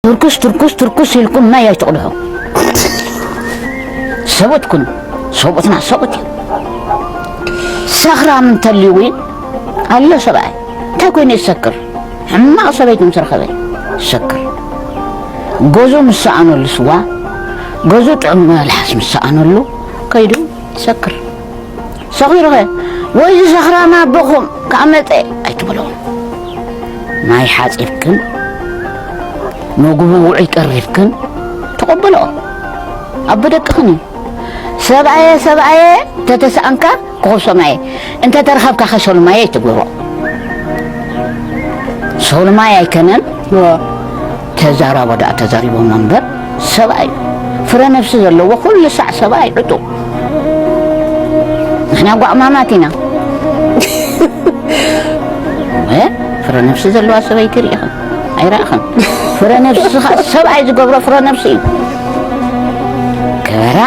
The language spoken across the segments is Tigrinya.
ትርኩስ ትርኩስ ትርኩስ ኢልኩም ማይ ኣይትቕድሑ። ሰብኡት ኩኑ። ሰብኡትና ሰብኡት እዩ። ሰኽራም እንተልዩ እውን ኣሎ ሰብኣይ። እንታይ ኮይኑ ይሰክር? ሕማቕ ሰበይቲ ምስ ረኸበ ይሰክር። ገዝኡ ምስ ሰኣነሉ ስዋ፣ ገዝኡ ጥዑም መልሓስ ምስ ሰኣነሉ ከይዱ ይሰክር። ሰኺሩኸ ወይ እዚ ሰኽራም ኣቦኹም ከኣ መጸ ኣይትበልኦ። ማይ ሓጺብክን ምግቡ ውዑይ ቀሪብክን ተቐበልኦ። ኣቦ ደቅኽን እዩ። ሰብኣየ ሰብኣየ ተተሰኣንካ ኮኸብ ሰማየ እንተ ተረኸብካ ከ ሶልማየ ኣይትግበሮ። ሶልማየ ኣይከነን። ተዛራቦ ደኣ ተዛሪቦም እምበር ሰብኣይ ፍረ ነፍሲ ዘለዎ ኩሉ ሳዕ ሰብኣይ ዕጡቕ። ንሕና ጓዕማማት ኢና። እ? ፍረ ነፍሲ ዘለዋ ሰበይቲ ርኢኽን ኣይረኣኽን? ፍረ ነፍሲ ኸ ሰብኣይ ዝገብሮ ፍረ ነፍሲ እዩ። ክበራ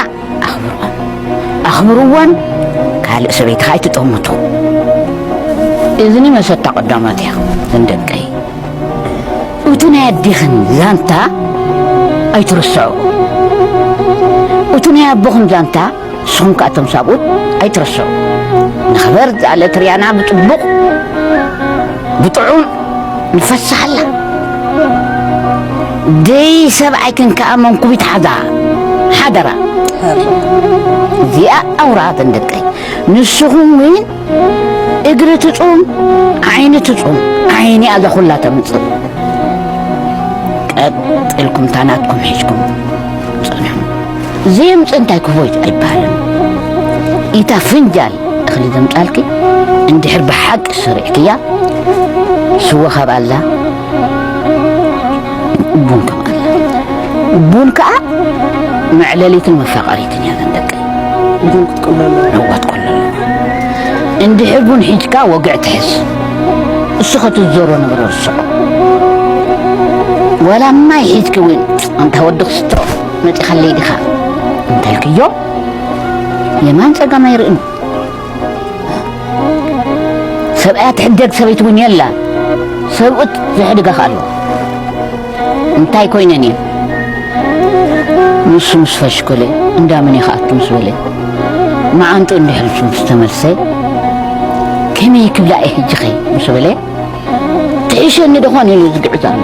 ኣኽብርወን። ኣኽብርወን። ካልእ ሰበይቲ ኸ ኣይትጠምቱ። እዝኒ መሰታ ቀዳማት እያ። እዘን ደቀይ። እቱ ናይ ኣዴኽን ዛንታ ኣይትርስዑ። እቱ ናይ ኣቦኽን ዛንታ ንስኹም ከኣ እቶም ሰብኡት ኣይትርስዑ። ንኽበር ዝኣለት ርያና ብጽቡቕ ብጥዑም ንፈስሓላ። ደይ ሰብኣይክን ከኣ መንኩቢት ሓዛ ሓደራ። እዚኣ ኣውራ እተን ደቀይ። ንስኹም እውን እግሪ ትጹም ዓይኒ ትጹም። ዓይኒ እያ እዛ ኩላ ተምጽእ። ቀጥ ኢልኩም እታ ናትኩም ሒዝኩም ጽንሑ። ዘየምጽእ እንታይ ክህቦ ኣይበሃልን። ኢታ ፍንጃል እኽሊ ዘምጻልኪ እንድሕር ብሓቂ ሰሪዕክያ ስወ ካብ ኣላ ቡን ከም ኣላ። ቡን ከኣ መዕለሊትን መፋቐሪትን እያ ዘን ደቀይ። ቡን ክትቅሎ ኣለዋ። እዋ ትቆሎ ኣለዋ። እንድሕር ቡን ሒዝካ ወግዕ ትሕዝ። እሱ ኸትዘሮ ነገር ርስዖ። ወላ ማይ ሒዝኪ እውን ኣንታ ወዲ ክስቶ መጺኻለይ ዲኻ እንተልክዮ የማን ጸጋም ኣይርእን። ሰብኣያ ትሕደግ ሰበይቲ እውን የላን። ሰብኡት ዘሕድጋ ከ ኣሎ። እንታይ ኮይነን እየን? ንሱ ምስ ፈሽኮለ እንዳመን እየ ክኣቱ ምስ በለ መዓንጡ እንድሕር ምስ ተመልሰ ከመይ ክብላ እየ ሕጂ ኸ ምስ በለ ትሕሸኒ ደኾን ኢሉ ዝግዕዝ ኣሎ።